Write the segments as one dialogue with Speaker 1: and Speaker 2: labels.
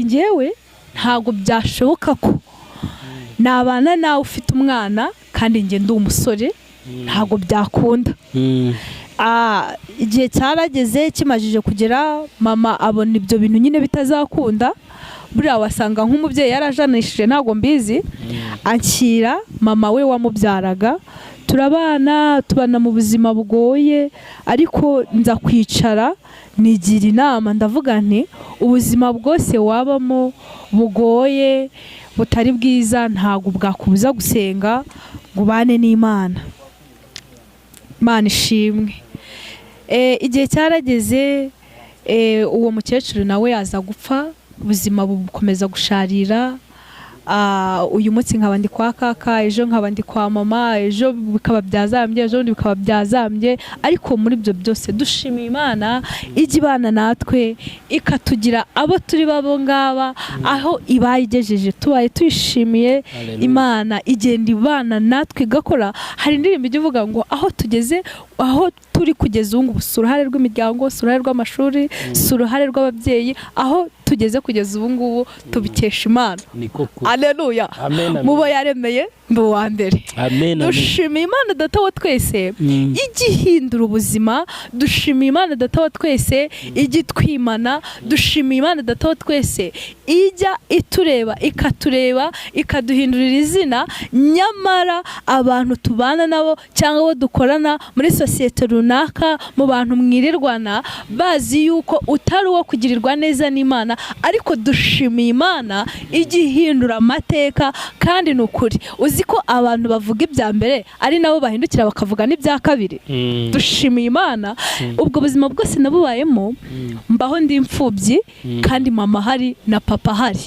Speaker 1: Ngewe ntabwo byashoboka ko nabana nawe ufite umwana kandi njye ndi umusore, ntabwo byakunda. Igihe cyarageze, kimajije kugera, mama abona ibyo bintu nyine bitazakunda. Buriya wasanga nk'umubyeyi yarajanishije, ntabwo mbizi. Anshyira mama we wamubyaraga, turabana, tubana mu buzima bugoye. Ariko nza kwicara nigira inama, ndavuga nti: "Ubuzima bwose wabamo bugoye, butari bwiza, ntabwo bwakubuza gusenga ngo ubane n'Imana." Imana ishimwe. Igihe cyarageze, uwo mukecuru nawe yaza gupfa, ubuzima bukomeza gusharira. Uyu munsi nkaba ndi kwa kaka, ejo nkaba ndi kwa mama, ejo bikaba byazambye, ejo bundi bikaba byazambye. Ariko muri ibyo byose dushimiye Imana ijya ibana natwe, ikatugira abo turi babo ngaba, aho ibaye igejeje tubaye tuyishimiye.
Speaker 2: Hallelujah.
Speaker 1: Imana igenda ibana natwe igakora. Hari indirimbo ijya ivuga ngo aho tugeze, aho turi kugeza ubu ngubu, si uruhare rw'imiryango, si uruhare rw'amashuri, si uruhare rw'ababyeyi. Aho tugeze kugeza ubu ngubu tubikesha Imana.
Speaker 2: Niko kuri.
Speaker 1: Aleluya.
Speaker 2: Amen, amen.
Speaker 1: Mubo yaremeye ndi uwa mbere.
Speaker 2: Amen, amen.
Speaker 1: Dushimiye Imana Data wa twese ijya ihindura ubuzima. Dushimiye Imana Data wa twese ijya itwimana. Dushimiye Imana Data wa twese ijya itureba, ikatureba, ikaduhindurira izina, nyamara abantu tubana nabo cyangwa abo dukorana muri sosiyete runaka, mu bantu mwirirwana, bazi yuko utari uwo kugirirwa neza n'Imana. Ariko dushimiye Imana ijya ihindura amateka. Kandi ni ukuri, uzi ko abantu bavuga ibya mbere ari nabo bahindukira bakavuga n'ibya kabiri. Dushimiye Imana. Ubwo buzima bwose nabubayemo, mbaho ndi imfubyi kandi mama ahari na papa ahari.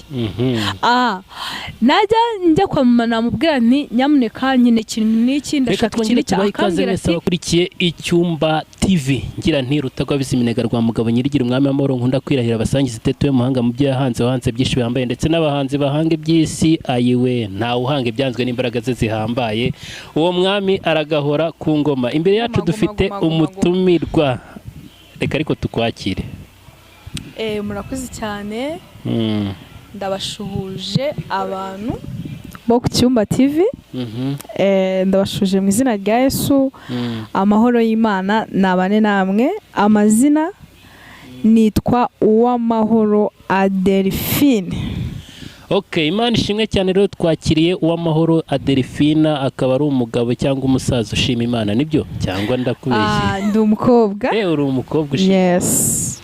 Speaker 1: Najya njya kwa mama, namubwira nti: "Nyamuneka nyine ikintu n'iki,
Speaker 2: Reka
Speaker 1: ndashaka iki
Speaker 2: twongere
Speaker 1: n'iki,"
Speaker 2: tubahe ikaze
Speaker 1: akambwira
Speaker 2: mwese
Speaker 1: ati
Speaker 2: abakurikiye Icyumba TV. Ngira nti Rutagwabiza iminega rwa mugabo nyirigira, umwami w'amahoro, nkunda kwirahira abasangiza iteto y'umuhanga mu byo yahanze, wahanze byinshi bihambaye, ndetse n'abahanzi bahanga iby'isi. Ayiwe, ntawe uhanga ibyanzwe n'imbaraga ze zihambaye. Uwo mwami aragahora ku ngoma. Imbere yacu
Speaker 1: Guma, guma,
Speaker 2: dufite
Speaker 1: guma, guma, guma.
Speaker 2: umutumirwa. Reka ariko tukwakire.
Speaker 1: Murakoze cyane. Ndabashuhuje abantu bo ku Cyumba TV. Ndabashuhuje mu izina rya Yesu. Amahoro y'Imana nabane namwe. Amazina nitwa Uwamahoro Adelphine.
Speaker 2: Ok, Imana ishimwe cyane. Rero twakiriye Uwamahoro Adelphina, akaba ari umugabo cyangwa umusaza ushima Imana. Nibyo cyangwa ndakubeshye?
Speaker 1: Ndi umukobwa.
Speaker 2: Uri umukobwa ushima?
Speaker 1: Yes.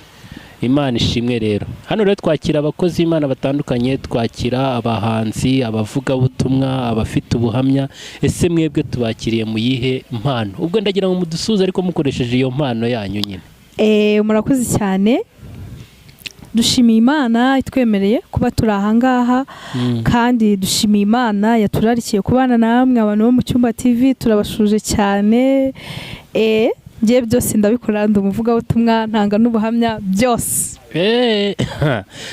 Speaker 2: Imana ishimwe. Rero hano rero twakira abakozi b'Imana batandukanye, twakira abahanzi, abavugabutumwa, abafite ubuhamya. Ese mwebwe tubakiriye mu yihe mpano? Ubwo ndagira ngo mudusuhuze, ariko mukoresheje iyo mpano yanyu nyine.
Speaker 1: Murakoze cyane. Dushimiye Imana itwemereye kuba turi ahangaha, kandi dushimiye Imana yaturarikiye kubana namwe abantu bo mu Cyumba TV. Turabashuje cyane. Ngiye byose ndabikora, ndi umuvugabutumwa, ntanga n'ubuhamya, byose.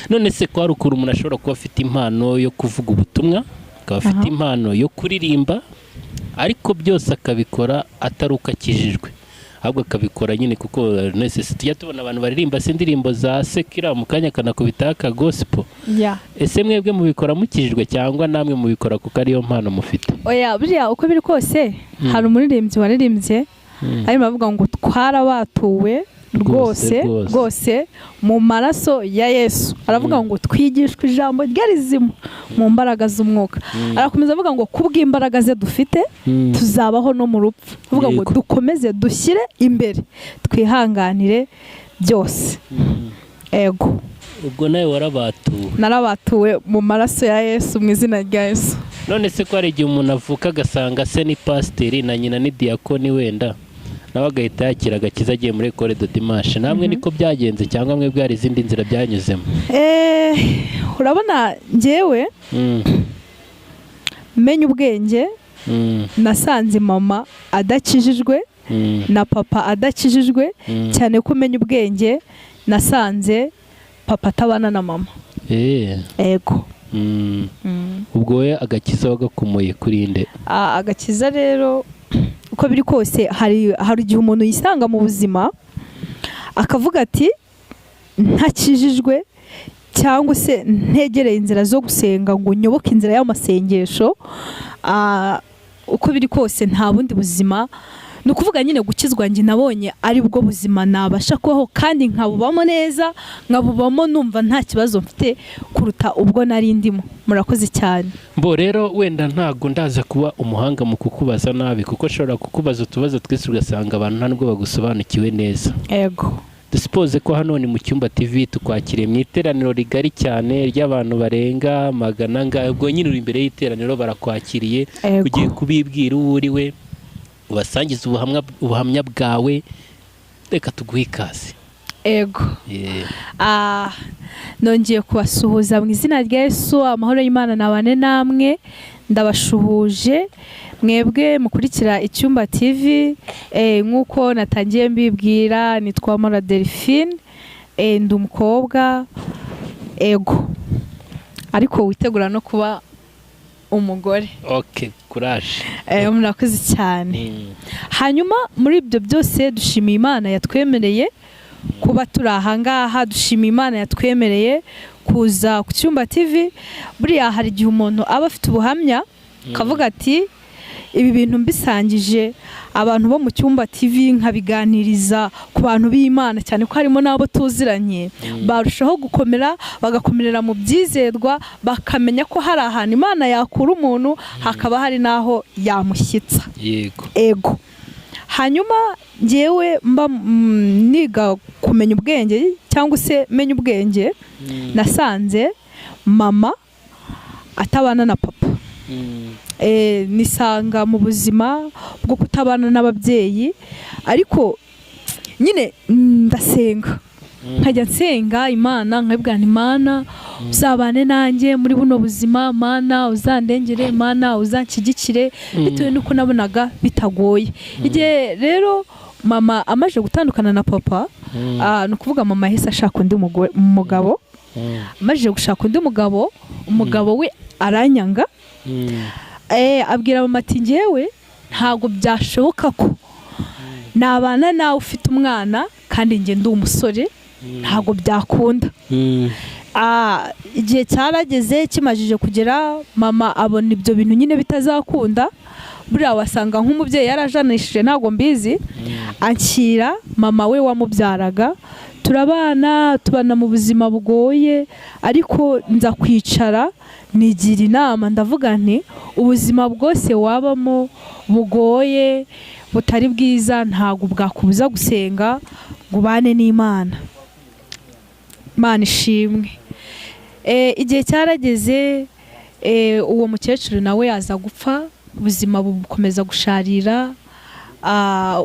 Speaker 2: None se ko hari ukuntu umuntu ashobora kuba afite impano yo kuvuga ubutumwa, akaba afite impano yo kuririmba, ariko byose akabikora atari uko akijijwe, ahubwo akabikora nyine kuko nese tujya tubona abantu baririmba se indirimbo za secular, mu kanya akanakubitaho aka gospel? Ese mwebwe mubikora mukijijwe, cyangwa namwe mubikora kuko ariyo mpano mufite?
Speaker 1: Oya, buriya uko biri kose hari umuririmbyi waririmbye arimo avuga ngo twarabatuwe
Speaker 2: Rwose,
Speaker 1: rwose
Speaker 2: rwose.
Speaker 1: Rwose mu maraso ya Yesu. Aravuga ngo twigishwa ijambo rye rizima mu mbaraga z'umwuka. Arakomeza avuga ngo kubw'imbaraga ze dufite tuzabaho no mu rupfu. Avuga ngo dukomeze dushyire imbere, twihanganire byose. Ego.
Speaker 2: Ubwo nawe warabatuwe?
Speaker 1: Narabatuwe mu maraso ya Yesu, mu izina rya Yesu.
Speaker 2: None se ko hari igihe umuntu avuka agasanga se ni pasiteri na nyina ni diyakoni, wenda nawe agahita yakira agakiza agiye muri école de dimanche, namwe niko byagenze cyangwa mwebwe hari izindi nzira byanyuzemo?
Speaker 1: Urabona njyewe menya ubwenge, nasanze mama adakijijwe na papa adakijijwe, cyane ko umenya ubwenge nasanze papa atabana na mama. Ego.
Speaker 2: Ubwo we agakiza wagakomoye kuri nde?
Speaker 1: Agakiza rero, uko biri kose hari igihe umuntu yisanga mu buzima akavuga ati: "Ntakijijwe." Cyangwa se ntegereye inzira zo gusenga ngo nyoboke inzira y'amasengesho. Uko biri kose nta bundi buzima, ni ukuvuga nyine gukizwa njye nabonye ari bwo buzima nabasha kubaho kandi nkabubamo neza, nkabubamo numva nta kibazo mfite kuruta ubwo nari ndimo. Murakoze cyane.
Speaker 2: Mbo rero wenda ntabwo ndaza kuba umuhanga mu kukubaza nabi, kuko nshobora kukubaza utubazo twinshi ugasanga abantu nta nubwo bagusobanukiwe neza.
Speaker 1: Ego.
Speaker 2: Dusipoze ko hano ni mu Cyumba TV, tukwakiriye mu iteraniro rigari cyane ry'abantu barenga magana angahe. Ubwo nyine uri imbere y'iteraniro, barakwakiriye.
Speaker 1: Ego.
Speaker 2: Ugiye kubibwira uwo uri we, ubasangiza ubuhamya bwawe. Reka tuguhe ikaze.
Speaker 1: Ego.
Speaker 2: Yeah.
Speaker 1: Nongeye kubasuhuza mu izina rya Yesu. Amahoro y'Imana nabane namwe. Ndabashuhuje mwebwe mukurikira Icyumba TV. Nk'uko natangiye mbibwira, nitwa Mora Delphine. Ndi umukobwa, ego, ariko witegura no kuba umugore.
Speaker 2: Ok, courage.
Speaker 1: Murakoze cyane. Hanyuma muri ibyo byose dushimiye Imana yatwemereye kuba turi ahangaha, dushimiye Imana yatwemereye kuza ku Cyumba TV. Buriya hari igihe umuntu aba afite ubuhamya akavuga ati: "Ibi bintu mbisangije abantu bo mu Cyumba TV, nkabiganiriza ku bantu b'Imana, cyane ko harimo n'abo tuziranye, barushaho gukomera, bagakomerera mu byizerwa, bakamenya ko hari ahantu Imana yakura umuntu, hakaba hari n'aho yamushyitsa." Ego. Hanyuma ngewe mba niga kumenya ubwenge cyangwa se menya ubwenge, nasanze mama atabana na papa. Nisanga mu buzima bwo kutabana n'ababyeyi, ariko nyine ndasenga, nkajya nsenga Imana, nkabibwira nti: "Imana, uzabane nanjye muri buno buzima, Mana uzandengere, Mana uzanshyigikire," bitewe n'uko nabonaga bitagoye. Igihe rero mama amaze gutandukana na papa, ni ukuvuga mama yahise ashaka undi mugabo. Amaze gushaka undi mugabo, umugabo we aranyanga. Abwira mama ati: "Njyewe ntabwo byashoboka ko nabana nawe ufite umwana kandi njye ndi umusore, ntabwo byakunda." Igihe cyarageze, kimajije kugera mama abona ibyo bintu nyine bitazakunda. Buriya wasanga nk'umubyeyi yarajanishije, ntabwo mbizi. Anshyira mama we wamubyaraga, turabana, tubana mu buzima bugoye. Ariko nza kwicara nigira inama, ndavuga nti: "Ubuzima bwose wabamo bugoye, butari bwiza, ntabwo bwakubuza gusenga ngo ubane n'Imana." Imana ishimwe. Igihe cyarageze, uwo mukecuru nawe yaza gupfa, ubuzima bukomeza gusharira.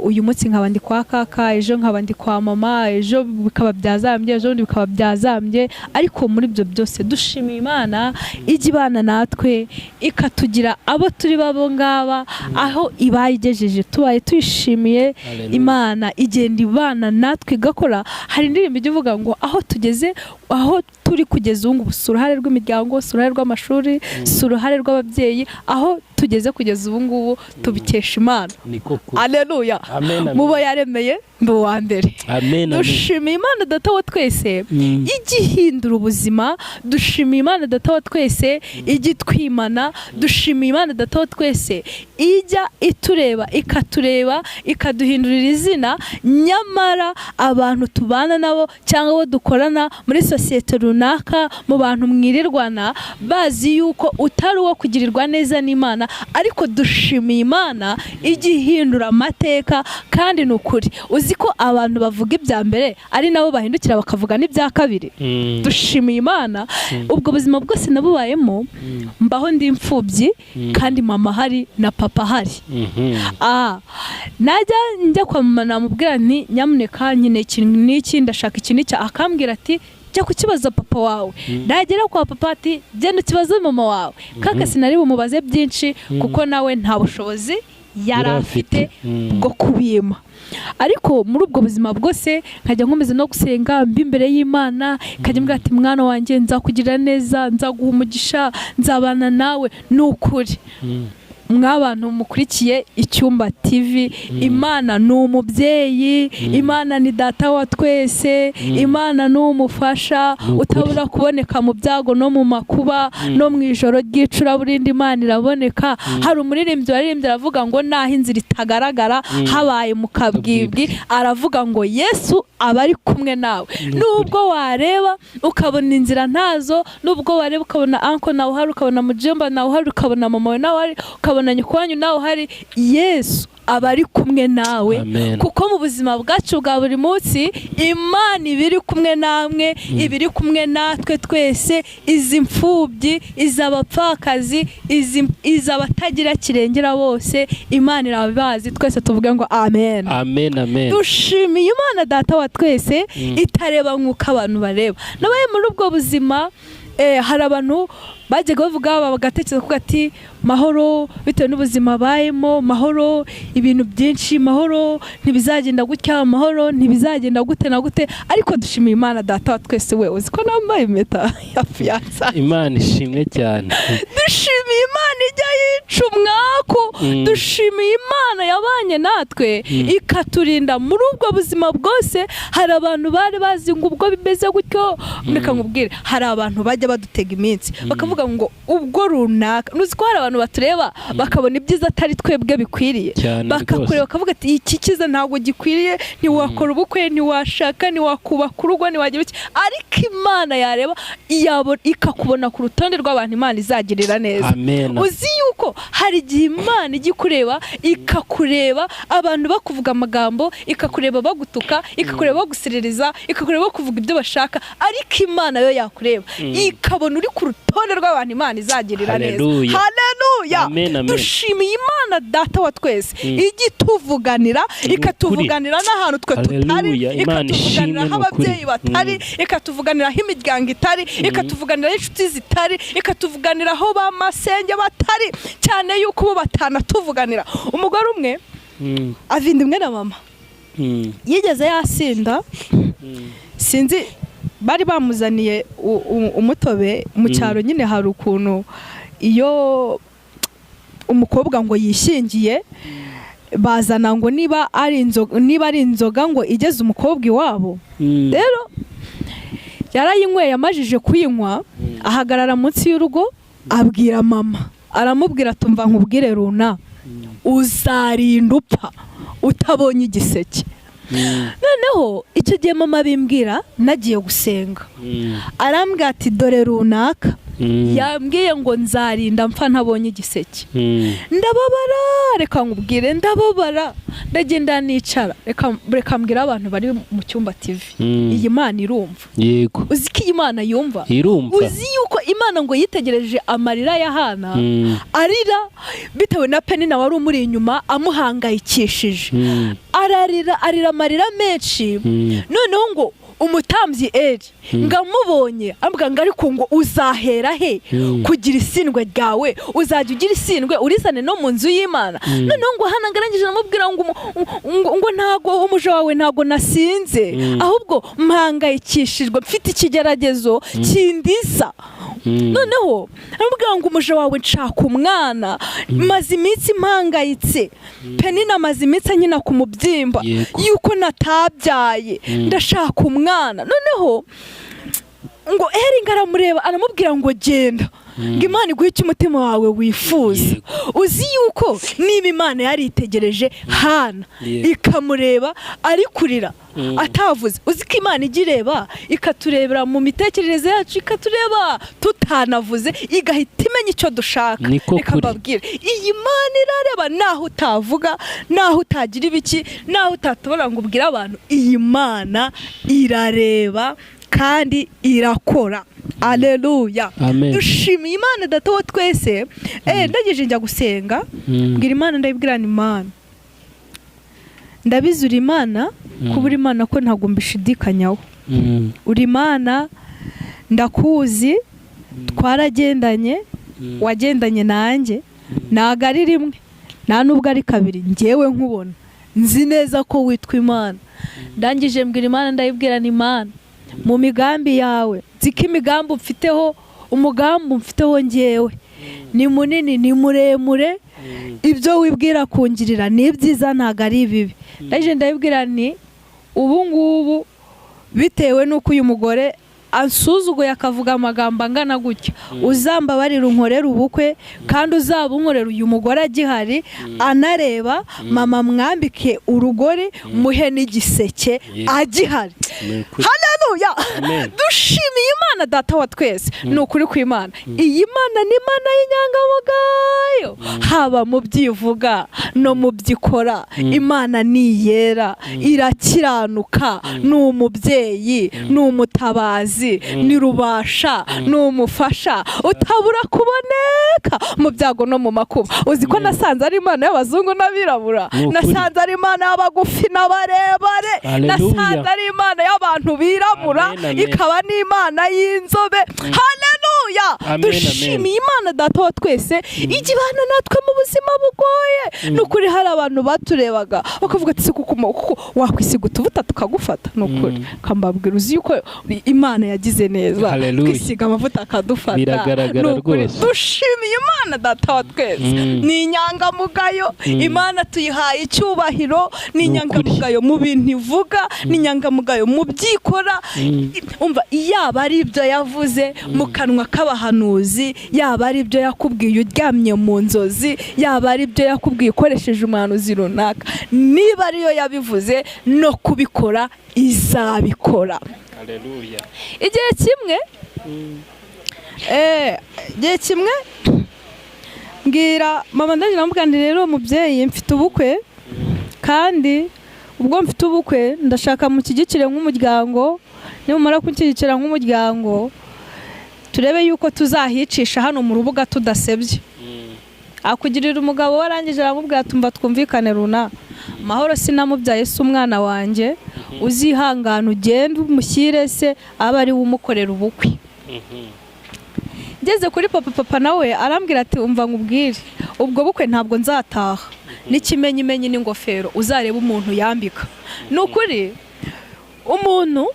Speaker 1: Uyu munsi nkaba ndi kwa kaka, ejo nkaba ndi kwa mama, ejo bikaba byazambye, ejo bundi bikaba byazambye. Ariko muri ibyo byose dushimiye Imana ijya ibana natwe ikatugira abo turi babo ngaba aho ibaye igejeje, tubaye tuyishimiye.
Speaker 2: Hallelujah.
Speaker 1: Imana igenda ibana natwe igakora. Hari indirimbo ijya ivuga ngo aho tugeze, aho turi kugeza ubu ngubu, si uruhare rw'imiryango, si uruhare rw'amashuri, si uruhare rw'ababyeyi. Aho tugeze kugeza ubu ngubu tubikesha Imana.
Speaker 2: Niko kuri.
Speaker 1: Aleluya.
Speaker 2: Amen, amen.
Speaker 1: Mu bo yaremeye ndi uwa mbere.
Speaker 2: Amen, amen.
Speaker 1: Dushimiye Imana Data wa twese ijya ihindura ubuzima. Dushimiye Imana Data wa twese ijya itwimana. Dushimiye Imana Data wa twese ijya itureba, ikatureba, ikaduhindurira izina, nyamara abantu tubana nabo cyangwa abo dukorana muri sosiyete runaka, mu bantu mwirirwana, bazi yuko utari uwo kugirirwa neza n'Imana. Ariko dushimiye Imana ijya ihindura amateka. Kandi ni ukuri, uzi ko abantu bavuga ibya mbere ari nabo bahindukira bakavuga n'ibya kabiri. Dushimiye Imana. Ubwo buzima bwose nabubayemo, mbaho ndi imfubyi kandi mama ahari na papa ahari. Najya njya kwa mama, namubwira nti: "Nyamuneka nkeneye ikintu n'iki, ndashaka iki n'iki," akambwira ati: "Jya kukibaza papa wawe." Nagera kwa papa ati: "Genda ukibaze mama wawe." Kaka sinari bumubaze byinshi kuko nawe nta bushobozi yari afite bwo kubima. Ariko muri ubwo buzima bwose nkajya nkomeza no gusenga, mba imbere y'Imana, ikajya imbwira ati: "Mwana wanjye, nzakugirira neza, nzaguha umugisha, nzabana nawe." Ni ukuri. Mw'abantu mukurikiye Icyumba TV, Imana ni umubyeyi, Imana ni data wa twese, Imana ni umufasha
Speaker 2: Ni ukuri.
Speaker 1: utabura kuboneka mu byago no mu makuba no mu ijoro ry'icuraburindi, Imana iraboneka. Hari umuririmbyi waririmbye aravuga ngo naho inzira itagaragara, habaye mu kabwibwi, aravuga ngo Yesu aba ari kumwe nawe.
Speaker 2: Ni ukuri.
Speaker 1: Nubwo wareba ukabona inzira ntazo, nubwo wareba ukabona uncle nawe uhari, ukabona mujomba nawe uhari, ukabona mama wawe nawe uhari, ukabona nyoko wanyu nawe uhari, Yesu aba ari kumwe nawe.
Speaker 2: Amen.
Speaker 1: Kuko mu buzima bwacu bwa buri munsi Imana iba iri kumwe namwe, iba iri kumwe natwe twese. Izi mfubyi, iz'abapfakazi, iz'abatagira kirengera bose, Imana irabazi. Twese tuvuge ngo amen.
Speaker 2: Amen, amen.
Speaker 1: Dushimiye Imana data wa twese itareba nk'uko abantu bareba. Nabaye muri ubwo buzima, hari abantu bajyaga bavuga, bagatekereza kuvuga ati Mahoro, bitewe n'ubuzima abayemo, Mahoro ibintu byinshi, Mahoro ntibizagenda gutya, Mahoro ntibizagenda gute na gute. Ariko dushimiye Imana data wa twese. We, uzi ko nambaye impeta ya fiançailles?
Speaker 2: Imana ishimwe cyane.
Speaker 1: Dushimiye Imana ijya yica umwaku. Dushimiye Imana yabanye natwe, ikaturinda muri ubwo buzima bwose. Hari abantu bari bazi ngo ubwo bimeze gutyo, reka nkubwire, hari abantu bajya badutega iminsi bakavuga ngo ubwo runaka. Ntuzi ko hari abantu batureba bakabona ibyiza atari twebwe bikwiriye?
Speaker 2: Cyane.
Speaker 1: Bakakureba
Speaker 2: Rwose.
Speaker 1: bakavuga ati iki cyiza ntabwo gikwiriye, ntiwakora ubukwe, ntiwashaka, ntiwakubaka urugo, ntiwagira iki. Ariko Imana yareba ikakubona ku rutonde rw'abantu Imana izagirira neza.
Speaker 2: Amen.
Speaker 1: Uzi yuko hari igihe Imana ijya ikureba, ikakureba abantu bakuvuga amagambo, ikakureba bagutuka, ikakureba bagusiririza, ikakureba bakuvuga ibyo bashaka, ariko Imana yo yakureba ikabona uri ku rutonde rw'abantu Imana izagirira neza.
Speaker 2: Haleluya.
Speaker 1: Haleluya.
Speaker 2: Amen, amen.
Speaker 1: Dushimiye Imana data wa twese ijya ituvuganira, ikatuvuganira n'ahantu twe tutari,
Speaker 2: Haleluya. Imana
Speaker 1: ikatuvuganira
Speaker 2: ishimwe,
Speaker 1: aho
Speaker 2: ni ukuri.
Speaker 1: ababyeyi batari, ikatuvuganira aho imiryango itari, ikatuvuganira aho inshuti zitari, ikatuvuganira aho ba masenge batari, cyane yuko ubu batanatuvuganira. Umugore umwe avinda imwe na mama yigeze yasinda, sinzi bari bamuzaniye umutobe mu cyaro. Nyine hari ukuntu iyo umukobwa ngo yishingiye bazana ngo niba ari inzoga, niba ari inzoga ngo igeze umukobwa iwabo. Rero yarayinyweye, amajije kuyinywa ahagarara munsi y'urugo, abwira mama, aramubwira, "Tumva nkubwire runa, uzarinda upfa utabonye igiseke." Noneho icyo gihe mama bimbwira nagiye gusenga, arambwira ati dore runaka yambwiye ngo nzarinda mpfa ntabonye igiseke. Ndababara, reka nkubwire, ndababara, ndagenda nicara. Reka mbwire abantu bari mu Cyumba TV, iyi Mana irumva. Uzi ko iyi Mana yumva?
Speaker 2: Irumva.
Speaker 1: Uzi yuko Imana ngo yitegereje amarira ya Hana arira bitewe na Penina wari umuri inyuma amuhangayikishije, ararira, arira amarira menshi. Noneho ngo umutambyi Eri ngo amubonye avuga ngo ariko ngo uzahera he kugira isindwe ryawe? Uzajya ugira isindwe urizane no mu nzu y'Imana? Noneho ngo Hana ngo arangije aramubwira ngo ntago umuja wawe, ntago nasinze, ahubwo mpangayikishijwe, mfite ikigeragezo kindiza. Noneho aramubwira ngo umuja wawe nshaka umwana, maze iminsi mpangayitse, Penina amaze iminsi ankina ku mubyimba yuko natabyaye, ndashaka umwana. Noneho ngo Eri aramureba aramubwira ngo genda, ngo Imana iguhe icyo umutima wawe wifuza. Uzi yuko niba Imana yaritegereje Hana ikamureba ari kurira atavuze, uzi ko Imana ijya ireba, ikaturebera mu mitekerereze yacu, ikatureba tutanavuze, igahita imenya icyo dushaka?
Speaker 2: Niko
Speaker 1: Reka
Speaker 2: kuri.
Speaker 1: mbabwire, iyi Mana irareba naho utavuga, naho utagira ibiki, naho utatubona ngo ubwire abantu. Iyi Mana irareba kandi irakora. Aleluya.
Speaker 2: Amen.
Speaker 1: Dushimiye Imana data wa twese. Ndagejeje njya gusenga, mbwira Imana, ndayibwira ni Imana, ndabizura Imana kuba uri Imana ko ntabwo mbishidikanyaho. Uri Imana, ndakuzi, twaragendanye, wagendanye nanjye, ntabwo ari rimwe, nta nubwo ari kabiri, ngewe nkubona nzi neza ko witwa Imana. Ndangije mbwira Imana, ndayibwira ni Imana, mu migambi yawe nzi ko imigambi mfiteho, umugambi mfiteho ngewe. Ni munini, ni muremure. Ibyo wibwira kungirira ni ibyiza, ntabwo ari ibibi. Ndaje ndabibwira ni ubu ngubu, bitewe n'uko uyu mugore ansuzuguye akavuga amagambo angana gutya, uzambabarira unkorere ubukwe, kandi uzaba unkorera uyu mugore agihari anareba. Mama mwambike urugori, muhe n'igiseke agihari.
Speaker 2: Ni ukuri.
Speaker 1: Haleluya!
Speaker 2: Amen.
Speaker 1: Dushimiye Imana Data wa twese. Ni ukuri kw'Imana, iyi Mana ni Imana y'inyangamugayo, haba mu byivuga no mu byikora. Imana ni iyera, irakiranuka, ni umubyeyi, ni umutabazi, ni rubasha, ni umufasha utabura kuboneka mu byago no mu makuba. Uzi ko nasanze ari Imana y'abazungu n'abirabura?
Speaker 2: Ni ukuri.
Speaker 1: Nasanze ari Imana y'abagufi n'abarebare.
Speaker 2: Haleluya.
Speaker 1: Nasanze ari Imana y'abantu birabura,
Speaker 2: Amen, amen.
Speaker 1: ikaba n'Imana y'inzobe. Haleluya!
Speaker 2: Amen.
Speaker 1: Dushimiye Imana Data wa twese ijya ibana natwe mu buzima bugoye. Ni ukuri, hari abantu baturebaga bakavuga ati: "Kuko kuko wakwisiga utuvuta tukagufata?" Ni ukuri kambabwira, uzi yuko Imana yagize neza,
Speaker 2: Haleluya.
Speaker 1: twisiga amavuta akadufata.
Speaker 2: Biragaragara
Speaker 1: Ni ukuri,
Speaker 2: rwose.
Speaker 1: dushimiye Imana Data wa twese. Ni inyangamugayo. Imana tuyihaye icyubahiro. Ni
Speaker 2: Ni ukuri.
Speaker 1: inyangamugayo mu bintu ivuga, ni inyangamugayo mu byikora. Umva, yaba ari ibyo yavuze mu kanwa k'abahanuzi, yaba ari ibyo yakubwiye uryamye mu nzozi, yaba ari ibyo yakubwiye ukoresheje umuhanuzi runaka, niba ariyo yabivuze, no kubikora izabikora.
Speaker 2: Haleluya.
Speaker 1: Igihe kimwe mbwira mama, ndagira ndamubwira nti: "Rero mubyeyi, mfite ubukwe, kandi ubwo mfite ubukwe ndashaka mushyigikire nk'umuryango. Nimumara kunshyigikira nk'umuryango, turebe yuko tuzahicisha hano mu rubuga tudasebye." Akugirira umugabo we, arangije aramubwira ati: "Umva twumvikane runa, Mahoro sinamubyaye, si umwana wanjye. Uzihangana ugende umushyire se, abe ari we umukorera ubukwe." Ngeze kuri papa, papa nawe arambwira ati: "Umva nkubwire, ubwo bukwe ntabwo nzataha, n'ikimenyimenyi n'ingofero uzareba umuntu yambika." Ni ukuri, umuntu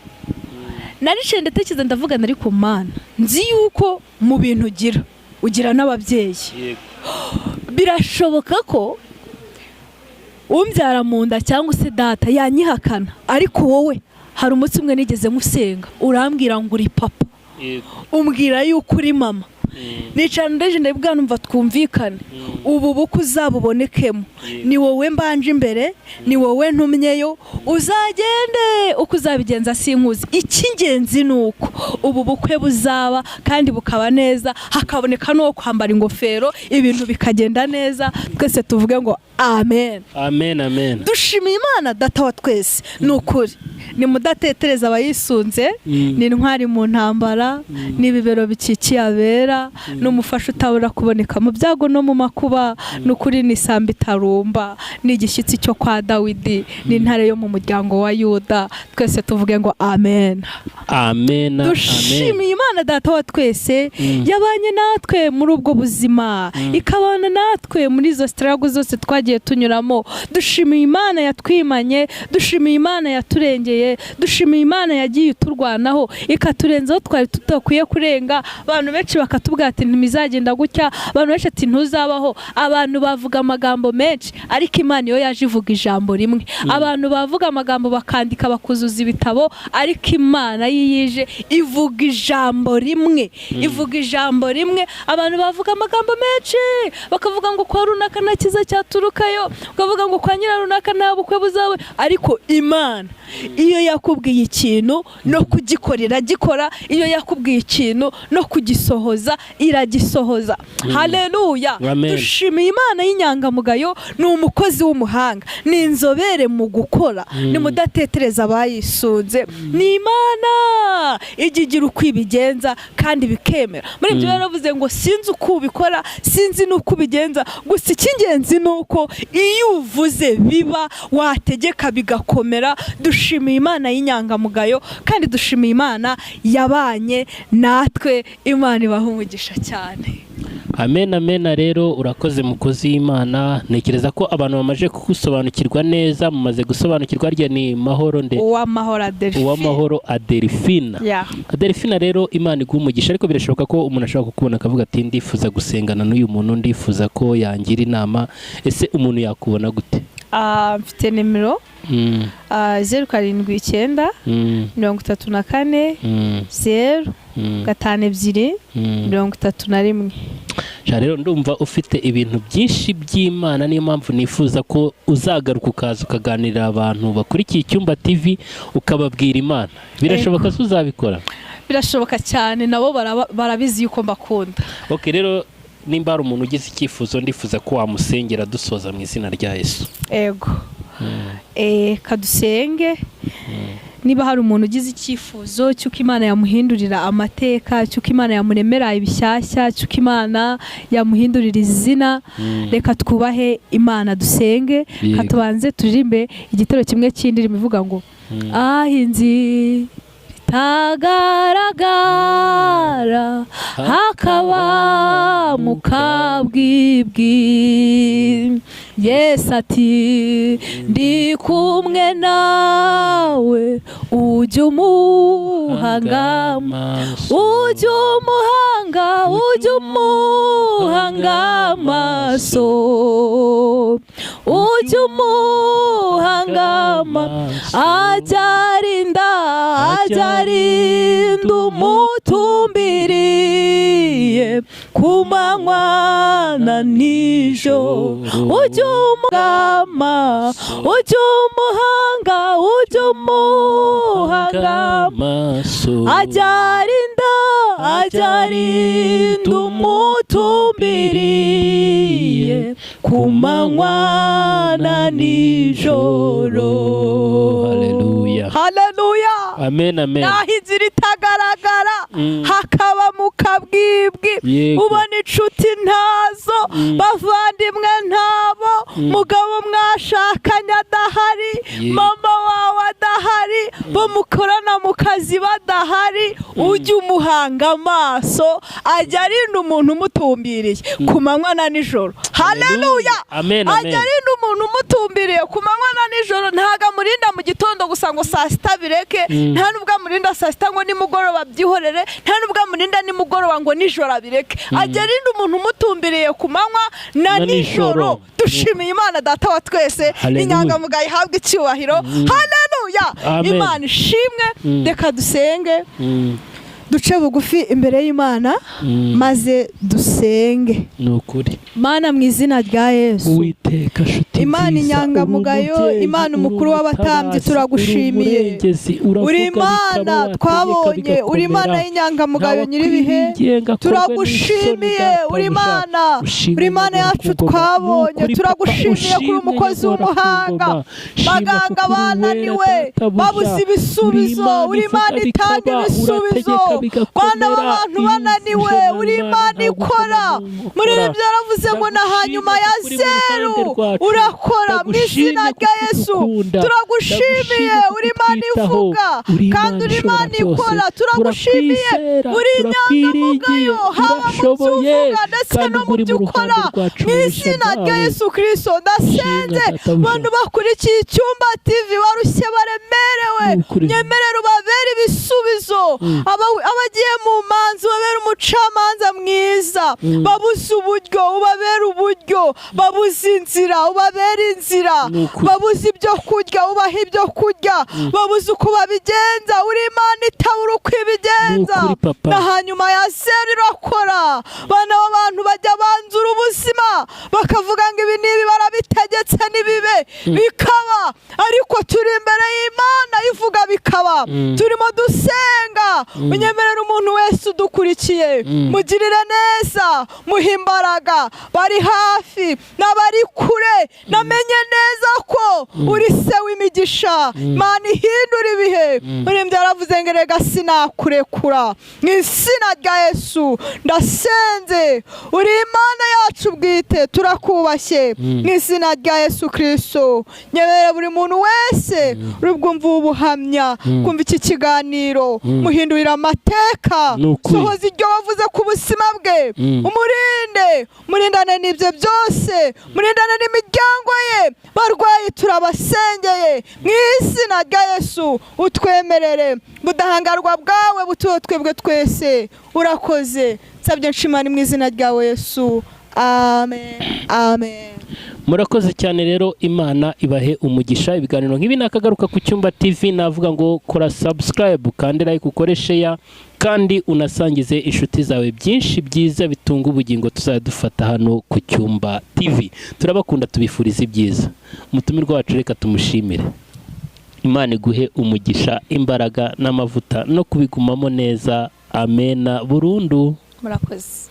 Speaker 1: naricaye ndatekereza, ndavuga, ariko Mana, nzi yuko mu bintu ugira, ugira n'ababyeyi. Birashoboka ko umbyara mu nda cyangwa se data yanyihakana, ariko wowe hari umunsi umwe nigeze musenga, urambwira ngo uri papa, umbwira yuko uri mama. Nicara ndeje, ndabibwira: "Numva twumvikane, ubu bukwe uzabubonekemo. Ni wowe mbanje imbere, ni wowe ntumyeyo. Uzagende, uko uzabigenza sinkuzi. Icy'ingenzi ni uko ubu bukwe buzaba kandi bukaba neza, hakaboneka n'uwo kwambara ingofero, ibintu bikagenda neza." Twese tuvuge ngo amen.
Speaker 2: Amen, amen.
Speaker 1: Dushimiye Imana Data wa twese. Ni ukuri, ni mudatetereza abayisunze, ni intwari mu ntambara, ni ibibero bikikiye abera, n'umufasha utabura kuboneka mu byago no mu makuba. Ni ukuri, ni isamba itarumba, ni igishyitsi cyo kwa Dawidi, ni intare yo mu muryango wa Yuda. Twese tuvuge ngo amen.
Speaker 2: Amen, amen.
Speaker 1: Dushimiye Imana Data wa twese yabanye natwe muri ubwo buzima, ikabana natwe muri izo struggle zose twagiye tunyuramo. Dushimiye Imana yatwimanye, dushimiye Imana yaturengeye, dushimiye Imana yagiye iturwanaho ikaturenzaho twari tudakwiye kurenga. Abantu benshi bakatubwira ati: "Ntimizagenda gutya." Abantu benshi ati: "Ntuzabaho." Abantu bavuga amagambo menshi, ariko Imana iyo yaje ivuga ijambo rimwe. Abantu bavuga amagambo, bakandika, bakuzuza ibitabo, ariko Imana yo ije ivuga ijambo rimwe, ivuga ijambo rimwe. Abantu bavuga amagambo menshi, bakavuga ngo kwa runaka nta cyiza cyaturukayo, bakavuga ngo kwa nyira runaka nta bukwe buzabe, ariko Imana iyo yakubwiye ikintu no kugikora iragikora, iyo yakubwiye ikintu no kugisohoza iragisohoza. Haleluya!
Speaker 2: Amen.
Speaker 1: Dushimiye Imana y'inyangamugayo. Ni umukozi w'umuhanga, ni inzobere mu gukora, ni mudatetereza abayisunze, ni Imana ijya igira uko ibigenza kandi bikemera. Muri ibyo yaravuze ngo: "Sinzi uko ubikora, sinzi n'uko ubigenza, gusa icy'ingenzi ni uko iyo uvuze biba, wategeka bigakomera." Dushimiye Imana y'inyangamugayo kandi dushimiye Imana yabanye natwe. Imana ibaha umugisha cyane.
Speaker 2: Amen, amen. Rero urakoze, mukozi w'Imana. Ntekereza ko abantu bamaze kugusobanukirwa neza, mumaze gusobanukirwa. Harya ni Mahoro nde?
Speaker 1: Uwamahoro Adelphine.
Speaker 2: Uwamahoro Adelphine.
Speaker 1: Yeah.
Speaker 2: Adelphine, rero Imana iguha umugisha. Ariko birashoboka ko umuntu ashobora kukubona akavuga ati: "Ndifuza gusengana n'uyu muntu, ndifuza ko yangira inama." Ese umuntu yakubona gute?
Speaker 1: Mfite nimero 079 34 0 52 31.
Speaker 2: Ja, rero ndumva ufite ibintu byinshi by'Imana, niyo mpamvu nifuza ko uzagaruka, ukaza ukaganirira abantu bakurikiye Icyumba TV, ukababwira Imana. Birashoboka se uzabikora?
Speaker 1: Birashoboka cyane, nabo barabizi yuko mbakunda.
Speaker 2: Ok, rero nimba hari umuntu ugize icyifuzo, ndifuza ko wamusengera dusoza mu izina rya Yesu.
Speaker 1: Ego, kadusenge. Niba hari umuntu ugize icyifuzo cy'uko Imana yamuhindurira amateka, cy'uko Imana yamuremera ibishyashya, cy'uko Imana yamuhindurira izina, reka twubahe Imana dusenge. Katubanze turirimbe igitero kimwe cy'indirimbo ivuga ngo: "Aho inzira itagaragara hakaba mu kabwibwi, Yesu ati: 'Ndi kumwe nawe.' Ujye umuhanga, ujye umuhanga, ujye umuhanga amaso, ujye umuhanga amaso. Ajya arinda, ajya arinda umutumbiriye ku manywa na nijoro. Ujye umuhanga, ujye umuhanga, ujye umuhanga
Speaker 2: amaso,
Speaker 1: ajya arinda, ajya arinda umutumbiriye ku manywa na nijoro."
Speaker 2: Haleluya.
Speaker 1: Haleluya.
Speaker 2: Amen, amen.
Speaker 1: Naho inzira itagaragara hakaba mu kabwibwi, ubona inshuti ntazo, bavandimwe ntabo, mugabo mwashakanye adahari, mama wawe adahari, bo mukorana mu kazi badahari, ujye umuhanga amaso. Ajya arinda umuntu umutumbiriye ku manywa na nijoro. Haleluya.
Speaker 2: Amen.
Speaker 1: Ajya
Speaker 2: Amen.
Speaker 1: arinda umuntu umutumbiriye ku manywa na nijoro. Ntabwo amurinda mu gitondo gusa ngo saa sita bireke, nta nubwo amurinda saa sita ngo nimugoroba byihorere, nta nubwo amurinda nimugoroba ngo nijoro abireke. Ajya arinda umuntu umutumbiriye ku manywa na
Speaker 2: na
Speaker 1: nijoro.
Speaker 2: Nijoro.
Speaker 1: Dushimiye Imana Data wa twese,
Speaker 2: Haleluya.
Speaker 1: inyangamugayo ihabwa icyubahiro. Haleluya.
Speaker 2: Amen.
Speaker 1: Imana ishimwe. Reka dusenge, duce bugufi imbere y'Imana, maze dusenge.
Speaker 2: Ni ukuri.
Speaker 1: Mana, mu izina rya Yesu,
Speaker 2: Uwiteka shuti
Speaker 1: Imana
Speaker 2: nziza,
Speaker 1: inyangamugayo,
Speaker 2: uri umubyeyi,
Speaker 1: Imana
Speaker 2: uri
Speaker 1: umukuru w'abatambyi,
Speaker 2: umutabazi,
Speaker 1: turagushimiye.
Speaker 2: uri umurengezi, uravuga
Speaker 1: Uri
Speaker 2: bikaba,
Speaker 1: Imana
Speaker 2: wategeka
Speaker 1: twabonye, uri Imana
Speaker 2: bigakomera.
Speaker 1: y'inyangamugayo nyir'ibihe.
Speaker 2: Ntawakwiringiye ngo akorwe
Speaker 1: Turagushimiye,
Speaker 2: n'isoni,
Speaker 1: uri
Speaker 2: databuja.
Speaker 1: Imana,
Speaker 2: Ushimwe
Speaker 1: uri Imana
Speaker 2: nyagora
Speaker 1: yacu
Speaker 2: ku ngoma.
Speaker 1: twabonye.
Speaker 2: Nukuri, Papa,
Speaker 1: Turagushimiye kuri
Speaker 2: ushimwe
Speaker 1: umukozi
Speaker 2: nyagora ku
Speaker 1: w'umuhanga.
Speaker 2: ngoma. Shimwa
Speaker 1: Baganga
Speaker 2: kuko uri uwera,
Speaker 1: bananiwe,
Speaker 2: databuja.
Speaker 1: babuze
Speaker 2: Uri
Speaker 1: ibisubizo,
Speaker 2: Imana
Speaker 1: uri
Speaker 2: ivuga
Speaker 1: Imana itanga
Speaker 2: bikaba,
Speaker 1: ibisubizo.
Speaker 2: urategeka bigakomera.
Speaker 1: Bana b'abantu
Speaker 2: Iyo
Speaker 1: bananiwe,
Speaker 2: uje
Speaker 1: uri
Speaker 2: Imana,
Speaker 1: Imana
Speaker 2: ntabwo
Speaker 1: ikora.
Speaker 2: ukora.
Speaker 1: Muri ibyo yaravuze ngo na hanyuma ya
Speaker 2: Ndagushimye kuko uri mu
Speaker 1: zeru
Speaker 2: ruhande rwacu.
Speaker 1: urakora. Mu izina
Speaker 2: Ndagushimye
Speaker 1: rya
Speaker 2: kuko
Speaker 1: Yesu,
Speaker 2: udukunda.
Speaker 1: turagushimiye,
Speaker 2: Ndagushimye kuko
Speaker 1: uri Imana
Speaker 2: utwitaho.
Speaker 1: ivuga
Speaker 2: Uri
Speaker 1: kandi
Speaker 2: Imana
Speaker 1: uri
Speaker 2: ishobora
Speaker 1: Imana
Speaker 2: byose.
Speaker 1: ikora. Turagushimiye,
Speaker 2: Turakwizera,
Speaker 1: uri
Speaker 2: turakwiringiye,
Speaker 1: inyangamugayo, haba mu byo
Speaker 2: urashoboye,
Speaker 1: uvuga ndetse
Speaker 2: kandi
Speaker 1: no mu
Speaker 2: uri
Speaker 1: byo
Speaker 2: mu
Speaker 1: ukora.
Speaker 2: ruhande rwacu,
Speaker 1: Mu
Speaker 2: ububasha
Speaker 1: izina rya
Speaker 2: bwawe.
Speaker 1: Yesu Kirisito ndasenze.
Speaker 2: Shinga, databuja.
Speaker 1: Bantu bakurikiye Icyumba TV barushye, baremerewe,
Speaker 2: Ni ukuri.
Speaker 1: nyemerera ubabere ibisubizo. Abagiye mu manza, ubabere umucamanza mwiza. Babuze uburyo, ubabere uburyo. Babuze inzira, ubabere inzira.
Speaker 2: Ni ukuri.
Speaker 1: Babuze ibyo kurya, ubaha ibyo kurya. Babuze uko babigenza, uri Imana itabura uko ibigenza.
Speaker 2: Ni ukuri, Papa.
Speaker 1: Na hanyuma ya zeru irakora. Bana b'abantu bajya banzura ubuzima bakavuga ngo ibi n'ibi barabitegetse n'ibibe, bikaba, ariko turi imbere y'Imana ivuga bikaba. Turimo dusenga, unyemerera umuntu wese udukurikiye, mugirire neza, muhe imbaraga, bari hafi n'abari kure. Namenye neza ko uri se w'imigisha, Imana ihindura ibihe. Urembye yaravuze ngo: "Erega sinakurekura." Mu izina rya Yesu ndasenze, uri Imana yacu bwite, turakubashye. Mu izina rya Yesu Kirisito, nyemerera buri muntu wese uri bwumve ubu buhamya, kumva iki kiganiro, muhindurira amateka,
Speaker 2: Ni ukuri.
Speaker 1: sohoza ibyo wavuze ku buzima bwe. Umurinde, umurinde, murindane n'ibyo byose, murindane n'imiryango ye. Barwayi turabasengeye mu izina rya Yesu, utwemerere budahangarwa bwawe butuwe twebwe twese. Urakoze, nsabye nshimani mu izina ryawe Yesu, amen, amen.
Speaker 2: Murakoze cyane rero, Imana ibahe umugisha. Ibiganiro nk'ibi nakagaruka ku Cyumba TV. Navuga ngo kora subscribe kandi like, ukore share kandi unasangize inshuti zawe byinshi byiza bitunga ubugingo tuzajya dufata hano ku Cyumba TV. Turabakunda, tubifuriza ibyiza. Umutumirwa wacu reka tumushimire. Imana iguhe umugisha, imbaraga n'amavuta no kubigumamo neza. Amena burundu.
Speaker 1: Murakoze.